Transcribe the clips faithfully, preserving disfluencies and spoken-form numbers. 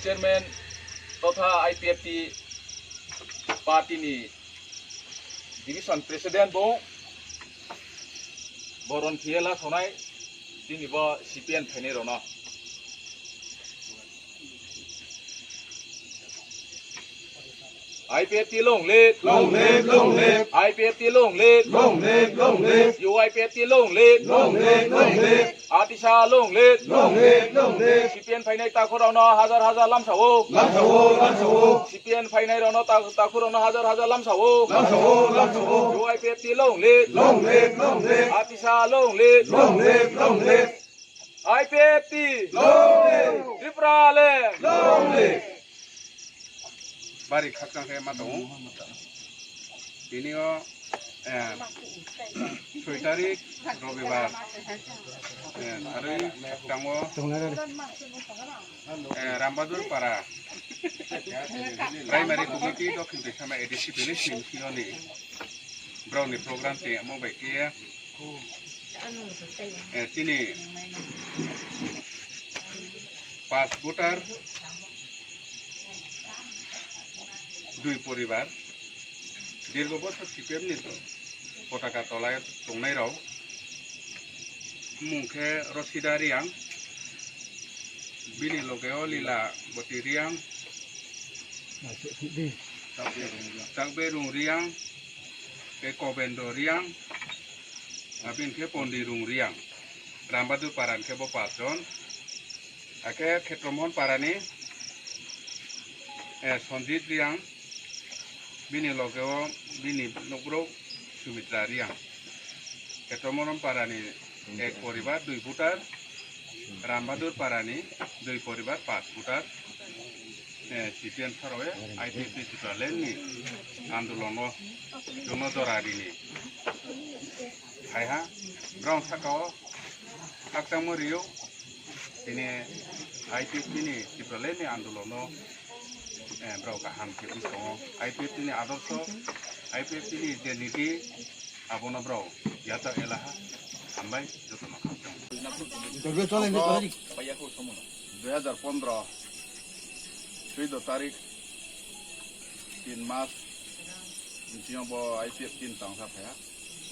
Chairman totha I P F T party ni division president bo boron khiela sonai tini bo C P M phainai rao no. I P F T long live, long live, long live. I P F T long live, long live, long live. U I P F T long live, long live, long live. Atisa long live, long live, long live. C P M phainai takhu rao no hajar hajar lamsa ou, lamsa ou, lamsa ou. C P M phainai rao no ta-, takhu rao no hajar hajar lamsa ou, lamsa ou, lamsa ou. U I P F T long live, long live, long live. Atisa long live, long live, long live. I P F T long live! Tipraland long live! Bari khakchang khe ma tong ou. Tini yo, eh, soi tarik Robibar, eh, aroi tang wo, eh, Rambadur Para Primary Committee Dokhin Toisama A D C Village ni bsing yo ni brao ni program tongmo bai khe, eh, chini পাঁচ ভোটার দুই পরিবার, দীর্ঘ বছর C P M ni পতাকা তলায় tongnai rao, mmung khe Rosida Reang, bini loge o Lilaboti Reang, Chakberung Reang, khe Kobendo Reang, abini khe Pondi Rung Reang, Rambadur Para ni khe bo পাঁচ জন, akhe Khetromohon Para ni, eh, Sonjit Reang, bini loge o bini nouhbrouh Sumitra Reang. Khetromohon Para ni এক পরিবার দুই voter, Rambadur Para ni দুই পরিবার পাঁচ voter, eh, C P M sarao ye I P F T Tipraland ni আন্দোলন wo chung no jora ri ni phai ha, brao sahka wo khakchangmo ri ou, tini I P F T ni Tipraland ni আন্দোলন wo, eh, brao kaham khe ong tong ou. I P F T ni আদর্শ, I P F T ni je নীতি, abo no brao yacha ye la ha. Hambai, joto no khakchang. দুই হাজার পনেরো, চৌদ্দ তারিখ, তিন মাস, bsing yo bo I P F T ni tangsa phai ha.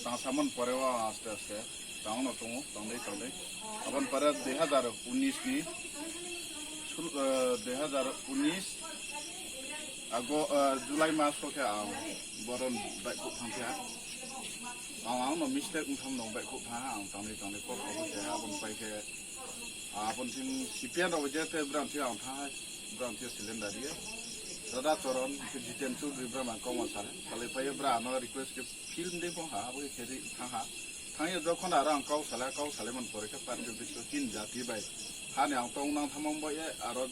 Tangsa mon pore wo aste aste tang no tong ou, tang dei, tang dei. Abo ni pore দুই হাজার উনিশ ni, sul-, eh, দুই হাজার উনিশ, ago, eh, July mas wo khe ang boron baihkhouh thanng khe ha. Ang, ang no mistake ong tham no baihkhouh thanng ha, ang tang dei, tang dei, kok kok khe ha, abo ni pai khe, abo ni sing C P M rao je te brao ni thing yo ang thanng ha, brao ni thing yo cylinder ri ye. Radha Choron, khe Jiten Choudhury brao no ang kauma sa, salai pai ye brao no request khe film dei phong ha, abo khe khe ri thanng ha. Thanng ye jokhon aro ang kau salai, kau salai mon pore khe party office wo chini jati bai. Ha ni ang tongnang thanngmo bai ye, aro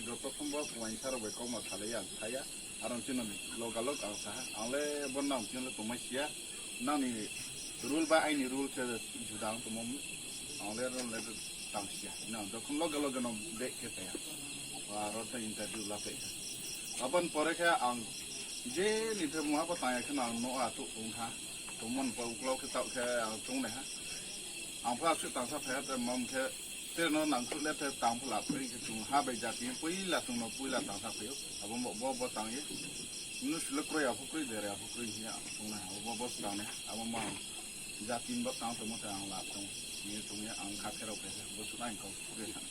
joto sombo uaingsa rao bai kauma salai ye ang sa ya. Aro chini logalog ang sa ha. Ang le bo nang chini le tongmai si ya. Nang ni rule bai aini rule se juda ang tongmo. Ang le rule le tang si ya. Nang jokhon loge loge no back khe phai ya. Aro the interview la phai khe. Abo ni pore khe ang je ni the mungha pho tang ya khe no ang no atuh tong ha. Tongmo ni pore uklau khe taoh khe ang choung nai ha. Ang pho asuh tangsa phai ha, te mam khe, te no nangkhruh le the tang pho la kroi khe chung ha bai jati poila chung no poila tangsa phai ou. Abo bo, bo, bo tang ye. Mnusu le kroi, apho kroi, dere apho kroi hing ye ang choung nai ha. Abo bo, bo se tang nai ha. Abo ma ang jati ni bo tang tongmo se ang la tong. Hing ye choung ye ang kha pherao phai khe, bo suh nai kau kroi sa.